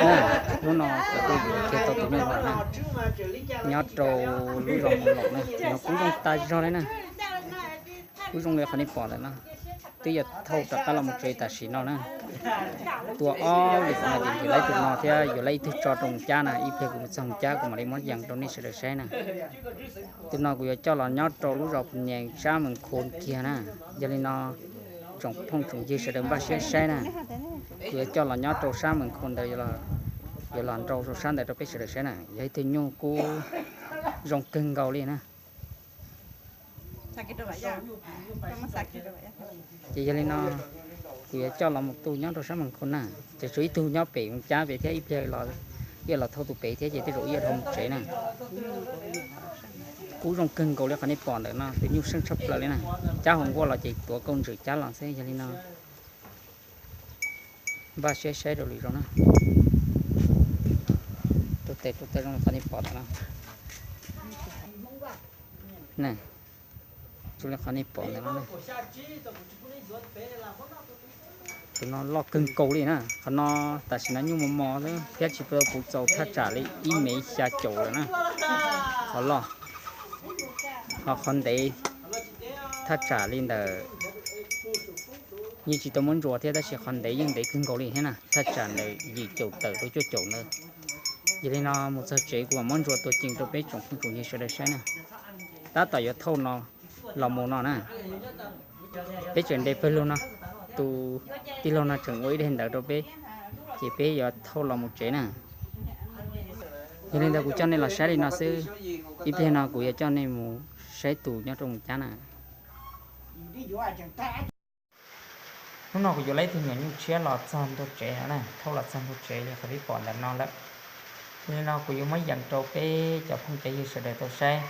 Na, hnub no kuv twb yuav kiag tau tus nyuj los na, nyob rau lub zos Mus Laum na, no kub zoo tas zog li na. Kub zoo li qhov nej pom ntawm no, twb yuav thauj rov qab los mus tsev tam sim no na. Tua ob li qhov no ces yuav laib tus no thiab yuav laib ib tug tso rau Mus Cab na, ib pliag kuv mus txog Mus Cab kuv mam li muab yees rau nej sawv daws saib na. Tus no kuv yuav coj los nyob rau lub zos Phu Nyees sab Mees Khu kiag na. Yog li no tsoom phooj tsoom ywg sawv daws npaj siab saib na, kuv yuav coj los nyob rau sab Mees Khu ntawd, yuav los nrau rau sab ntawd rau peb sawv daws saib na. Yog ib tug nyuj kub zoo kawg nkaus li na. Ces yog li no kuv yuav coj los mus tu nyob rau sab Mees Khu na. Ces tshuav ib tug nyob pem Mus Cab pem thiab, ib pliag los, ib los thauj tus pem thiab ces tej zaum ib dhau mus tsev na. Kub zoo kawg nkaus li qhov nej pom ntawm no, tus nyuj seej tshaj plaws li na. Cab hauv nkuaj los ces tuav kauj ntswm cab los xwb. Yog li no npaj siab saib rau lwm zaus na. Rau tes rau taw zoo li qhov nej pom ntawm no. Zoo li qhov nej pom ntawm no. Tus no loj kawg nkaus li na. Qhov no tam sim no nyuj mos mos xwb thiab tsis tau puv txaus, thaj tsam li ib mev xya caum lawm na. Qhov loj, ho qhov ntev thaj tsam li ntawm, yeej tsis tau muab ntsuas thiab tab sis qhov ntev yeej ntev kawg nkaus li thiab na, thaj tsam ntawm yim caum tawm rau cuaj caum ntawd. Yog li no mus txog tsev kuv mam muab ntsuas tua cees rau peb tsoom phooj tsoom ywg sawv daws saib na. Tab tom yuav thauj no los mus no na. Peb tseem nres pawg lug no, tus tij laug no tseem ua ib daim ntawv rau peb, ces peb yuav thauj los mus tsev na. Yog li ntawd kuv coj nej los saib li no xwb, ib pliag no kuv yuav coj nej mus saib tus nyob rau Mus Cab na. Hnub no kuv yuav laib ib tug nyuam nyuj tshiab los txog ntua tsev no na, thauj los txog ntua tsev li qhov peb pom ntawm no lawm. Yog li no kuv yuav muab yees rau peb cov phooj cov ywg sawv daws tau saib.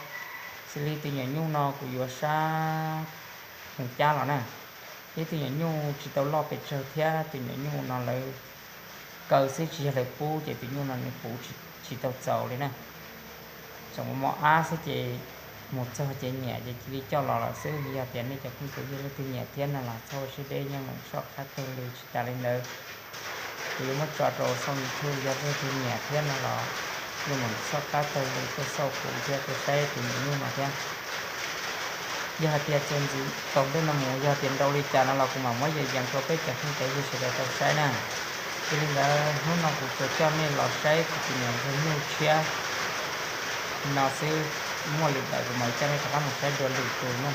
Xws li tus nyuam nyuj no kuv yuav sab Mus Cab los na. Ib tug nyuam nyuj tsis tau loj pes tsawg thiab, tus nyuam nyuj no lawv kaw xwb tsis yog lawv pub, ces tus nyuj no nws puv tsis tau txaus li na. Tseem mos mos ab xwb ces mus txog ces nyiam ces cia li coj los lawm xwb. Yog tias nej cov phooj cov ywg leej twg nyiam thiab no los txhob ua siab deb, yeej meem soj qab taug lw. Tsis tas li ntawd, kuv yuav muab tso rau xauj YouTube, yog leej twg nyiam thiab no los yeej meem soj qab taug lw tuaj xauj kuv thiab tuaj saib tus nyuam nyuj no thiab. Yog hais tias txuas ntxiv tom ntej no mus yog tias nrau li cas no los kuv mam muab yees yees rau peb cov phooj cov ywg sawv daws tau saib na. Yog li ntawd hnub no kuv tsuas coj nej los saib kuv tus nyuam ntsuag nyuj tshiab no xwb, muaj lwm daim kuv mam coj nej rov qab mus saib dua lwm tus na.